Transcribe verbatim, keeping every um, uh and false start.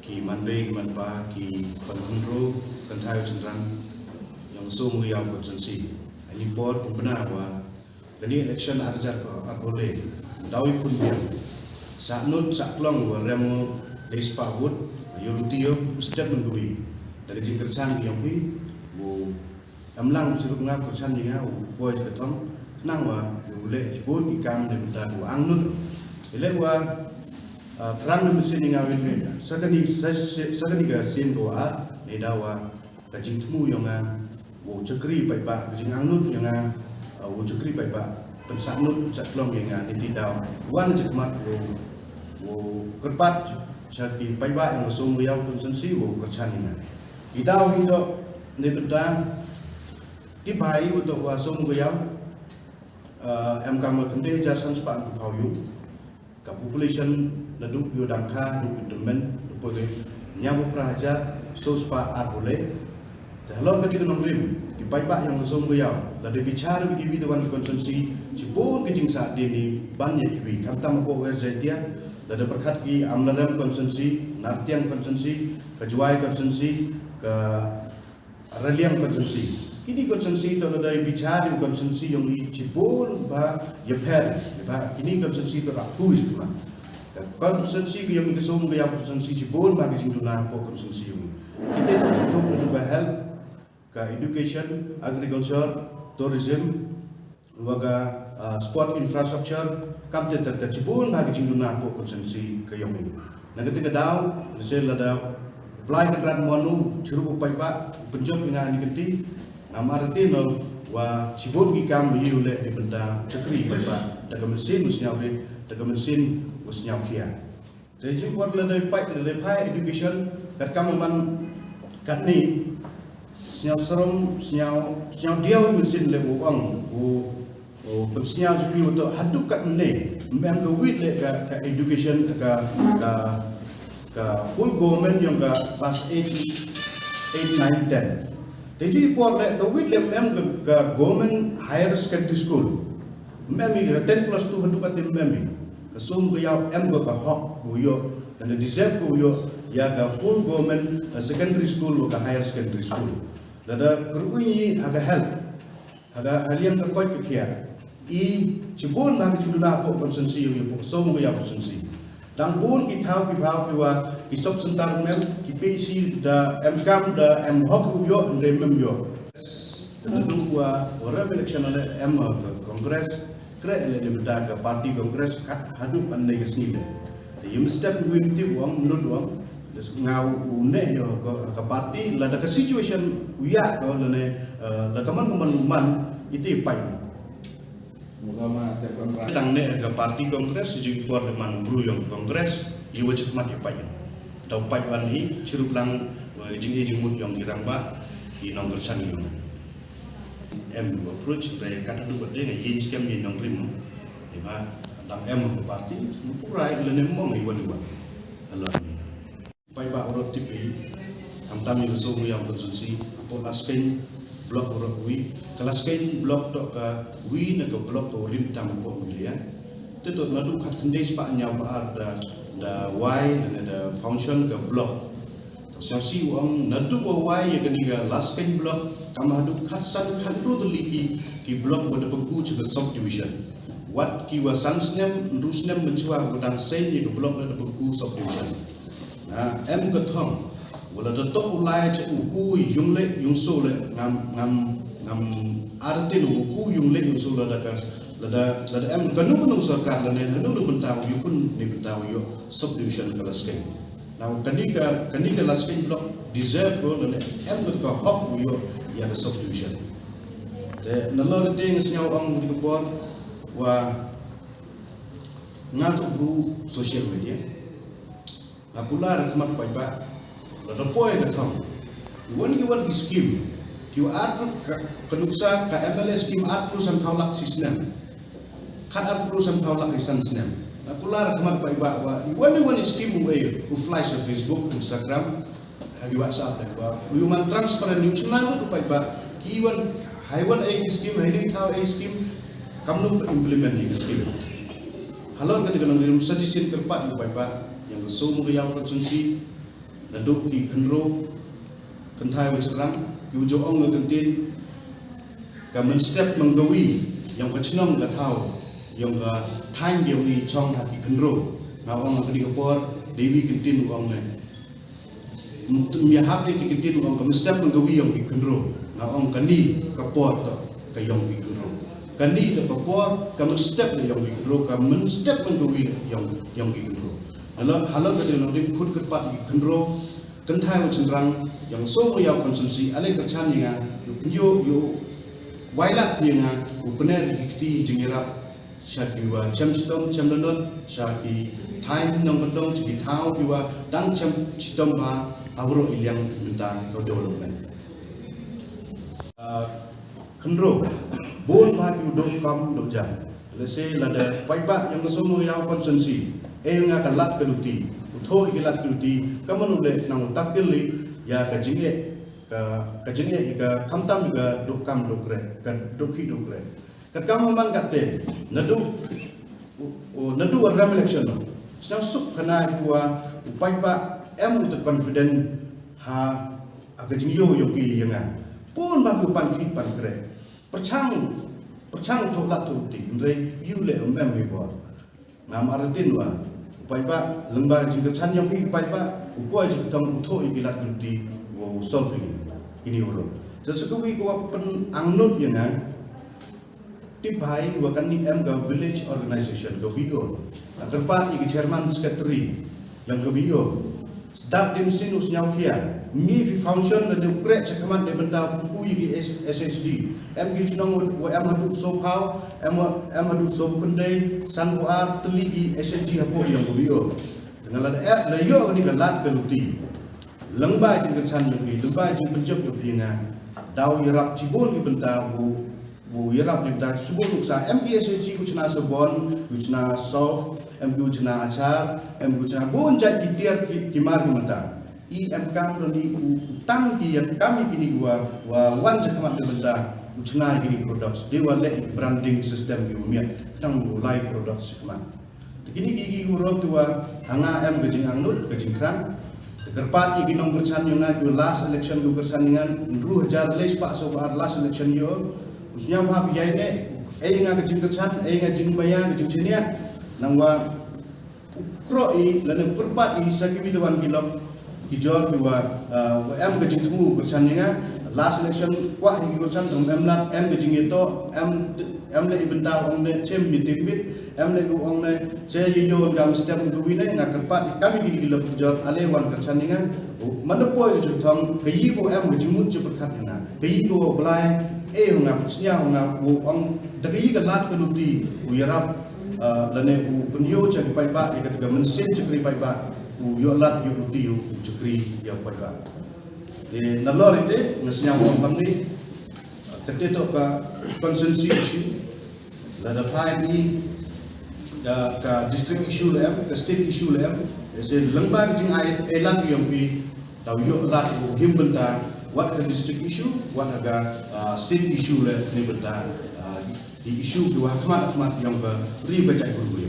Ki man bei, ki man pa, ki khon khynroo, kynthai, u shynrang, ïa ka Sohmyngaïaw constituency. Ani por pynbna wa kane election ar hajar arphew le, daw i khun biang. Sah nud sah klong wa rem u lei spah vote, ïa luti ïa step mynta kawi. Da ka jingkyrshan ïa phi, u Em lang u chirup nga, kyrshan ïa nga u poi ka thong, khnang wa u leh shibun ki kam ne mynta u angnud. I leh wa, ah, thrang ne mynsiem ïa nga win win. Sa kane, sa, sa kane ka sien ko a, ne da wa ka jingthmu ïa nga, u chakri paidbah, ka jingangnud ïa nga, ah, u chakri paidbah, pynsahnud, pynsah klong ïa nga, ne ti daw. Wan jingmat u, u kyrpad, sha ki paidbah ïa nga Sohmyngaïaw constituency, u kyrshan ïa nga. Ki daw hi to, ne bynta, Tip bha ïa u to wa Sohmyngaïaw, eh, em kam khyndai hajar san spah hynñiewphew ïung. Ka population naduh ïa u dang kha, haduh u tymmen, haduh poi hynñiewphew phra hajar saw spah arphew le. Te halor kane ka nongrim, ki paidbah ïa nga Sohmyngaïaw, lada bichar ïa kiwei de wan constituency, shibun ki jingsahdien ban ïa kiwei, khamtam hapoh West Jaintia, lada pyrkhat ki Amlarem constituency, Nartiang constituency, ka Jowai constituency, ka Raliang constituency. Kine constituency to lada bichar ïa constituency ïong i shibun bha ïapher, bha kine constituency to rakhu ïa kine. Ka constituency ka ïong i ka Sohmyngaïaw constituency shibun bha ki jingduna hapoh constituency ïong i. Kite to tuk na ka health, ka education, agriculture, tourism, wa ka, ah, sport infrastructure, kam te ter ter shibun bha ki jingduna hapoh constituency ka ïong i. Na kata ka daw, lehse lada Blai Kynrad Mon u chirup u paidbah, u pynjop ïa nga ha kane ka kti, ngam artatien wa shibun ki kam ïa u leh ne bynta chakri paidbah, da ka mynsiem u sñiawrit, da ka mynsiem u sñiawkhia. Te jingpor lada peit lada phai education, katkam man katne, sñiaw srong, sñiaw, sñiaw diaw mynsiem leh u ong, u, u pynsñiaw jingpyni u to haduh katne, em ka wit leh ka, ka education, ka, ka, ka full government ïong ka class eight, eight, nine, ten. Te jingpor leh ka wit leh em ka, ka government higher secondary school. Em i ka ten plus two haduh katne em i. Ka Sohmyngaïaw em ko ka hok u ïoh, ka na deserve ko u ïoh, ïa ka full government, uh, secondary school, wa ka higher secondary school. Lada kyrui ngi ha ka health, ha ka ha liang ka koit ka khiah. I shibun bha ki jingduna hapoh constituency ïa u, hapoh Sohmyngaïaw constituency. Dang bun ki thaw ki phaw ki wa ki sub center mem, ki P H C da em kam da em hok u ïoh, hynrei mem ïoh. Te naduh wa, wa rem election ale em, uh, Congress, kre ale ne mynta ka party Congress kat haduh ban ne ka sngi le. Te ïa mynstep wim tip wang, nud wang, des nga u ne ïa ka, ka party, lada ka situation u ïa ka lane, uh, lada ka man ka man man, ite pait. Dang ne ka party Congress, ju por de man bru ïong Congress, ïa wa jikmat ïa pait. Daw pait wan hi, chirup lang, wa jing hi jingmut ïong i rangbah, i nongkyrshan ïong. Em approach, re kat du ba deng, ïa skem ïa nongrim. Iba, dang em ka party, pura ïa lane mong ïa wan ïa wan. Hello. Paidbah u rot tip i, khamtam ïa ka Sohmyngaïaw constituency, hapoh Laskeiñ block u rot wi, ka Laskeiñ block to ka wi na ka block ka u rim tam hapoh Meghalaya. Te to naduh khat khyndai spah hynñiewphew ar da, da wai, da, da function ka block. To sñiaw si u ong naduh ba wai ïa kane ka Laskeiñ block, kam haduh khatsan khathynriew tylli ki, ki block ba da pynku cha ka subdivision. Wat ki wa san snem, hynriew snem mynshuwa ba dang seiñ ïa ka block da pynku subdivision. Na, em ka thong. Wala da toh u lai cha u ku yung leh yung so leh ngam, ngam, ngam artin u ku yung leh yung so lada ka, lada, lada em kanu kanu sorkar lane kanu lu bynta u yukun ne bynta u yu subdivision ka Laskeiñ. Na, kani ka, kani ka Laskeiñ block deserve ko lane em ka hok u yu ïa ka subdivision. Te nalor te nga sñiaw ong di ka por wa nga to bru social media. Nga kular khmat paidbah, lada poi ka thong. Wan ki wan ki skim. Ki ar ka, ka nuksa ka M L A skim ar klur san phaw lak shi snem. Khat ar klur san phaw lak shi san snem. Nga kular khmat paidbah wa, wan wan skim u ei, u flash ha Facebook, Instagram, ha ki WhatsApp, paidbah. U yu man transparent, u chna lut paidbah. Ki wan, hai wan ei skim, hai ni thaw ei skim. Kamnu implement ni skim. Halor ka te ka nang rim suggestion kyrpad ïa paidbah. Ïa ka Sohmyngaïaw constituency. Naduh ki khynroo kynthai wa shynrang, ki wa ju ong ka kyntien, ka mynstep man ka wi, yong ka chnong ka thaw, yong ka thaiñ yong i chong ha ki khynroo. Nga ong ha kani ka por, dei wi kyntien wa ong ne. Ym ïahap ïa ki kyntien wa ong ka mynstep man ka wi yong ki khynroo. Nga ong kani ka por to ka yong ki khynroo. Kani to ka por, ka mynstep la yong ki khynroo, ka mynstep man ka wi yong, yong ki khynroo. Halor, halor ka jingnohding khut kyrpad ki khynroo, kynthai wa shynrang, yong Sohmawïaw constituency, ale kyrchan ïa nga, ïoh pynïoh, ïoh wai lad ïa nga, u pynner ki kti jingïarap, sha ki wa chem chitom, chem lanot, sha ki thaiñ nongkyndong, sha ki thaw ki wa dang chem chitom bha, ha waroh i liang mynta ka development. Ah, khynroo, bun bha ki u doh kam doh jam. Lehse lada paidbah yong ka Sohmawïaw constituency, eh nga ka lad ka luti, u thoh ïa ki lad ka luti, ka mano leh nang u takil ïa ka jingeh, ka, ka jingeh ïa ka khamtam ïa ka doh kam doh kreh, ka doh khih doh kreh. Ka kam man katte, naduh, u, u, naduh rem election, sñiaw suk khana ïa u wa u paidbah em u te confident ha, ha ka jingïoh yong ki ïa nga. Bun bha ki u pan khih pan kreh. Pyrshang, pyrshang thoh lad thoh luti, hynrei ïoh leh em em hi bor. Ngam artin wa u paidbah, lyngba jingkyrchan yong ki paidbah, u poi jingkyrchan u thoh ïa ki lad ki luti, wa u solve ïa kini waroh. Te sa kawi ka wa pynangnud ïa nga, tip bha i wa kani em ka village organization, ka V O. Nga kyrpad ïa ki chairman secretary yong ka V O. Dap dei mynsiem u sñiaw khia. Ym ye phi function lane u kreh shakhmat dei bynta pynku ïa ki S-, S H G. Em ki chnong wa, wa em haduh sophaw, em wa, em haduh sophaw khyndai, sanphaw ar tylli ki S H G hapoh yong ka V O. Te nga la da eh, la ïoh kani ka lad ka luti. Lyngba jingkyrchan yong phi, lyngba jingpynjop yong phi nga. Daw ïarap chibun ki bynta u Wow ïarap lynter shibun nuksa, em ki S H G kiwa chna sabon, kiwa chna soap, em kiwa chna achar, em kiwa chna bun jait ki tiar ki, ki mar ki mynta. I em kam don i u, u tang ki ïa kam ïa kini kiwa, wa wan shakhmat dei bynta u chna ïa kini products. Dei wa leh i branding system kiwa miat, tang u lai products shakhmat. Te kini ki, ki, ki waroh kiwa ha nga em ka jingangnud, ka jingthrang. Te kyrpad ïa ki nongkyrchan yong nga kiwa last election kiwa kyrchan ïa nga, hynriew hajar lai spah saw ar last election ïoh. U sñiaw bha phi ïaineh, ei nga ka jingkyrchan, ei nga jingmaïa, ka jingshaniah. Nangwa u kroh i, lane u kyrpad i sa kiwi te wan ki lok, ki jor kiwa, ah, wa em ka jingthmu kyrchan ïa nga. Last election kwah ïa ki kyrchan, tang em lad, em ka jingïatoh, em, em leh i bynta ong ne chem mi tip mit, em leh u ong ne, che ïa ïoh ngam step ngi wi ne, nga kyrpad, kam ïa kini ki lok ki jor, ale wan kyrchan ïa nga. U, man da poi ka jingthong, ka ïa ko em ka jingmut jingpyrkhat ïa nga. Ka ïa ko Blai, eh, nga pynsñiaw nga, u ong, da ka ïa ka lad ka luti, u ïarap, ah, lane u pynïoh cha ki paidbah, ïa kata ka mynsiem chakri paidbah, u ïoh lad, ïoh luti, u chakri, ïa paidbah. Te nalor ite, nga sñiaw ong kamni, Kata toh ka constituency issue. Lada phai i da ka district issue la em, ka state issue la em. Ïa se lyngba ka jingai, eh, lad yong phi, daw ïoh lad u him bynta, wat ka district issue, wat ka, ah, state issue la ne bynta, ah, ki issue kiwa ha khmat ha khmat yong ka ri ba jait bru.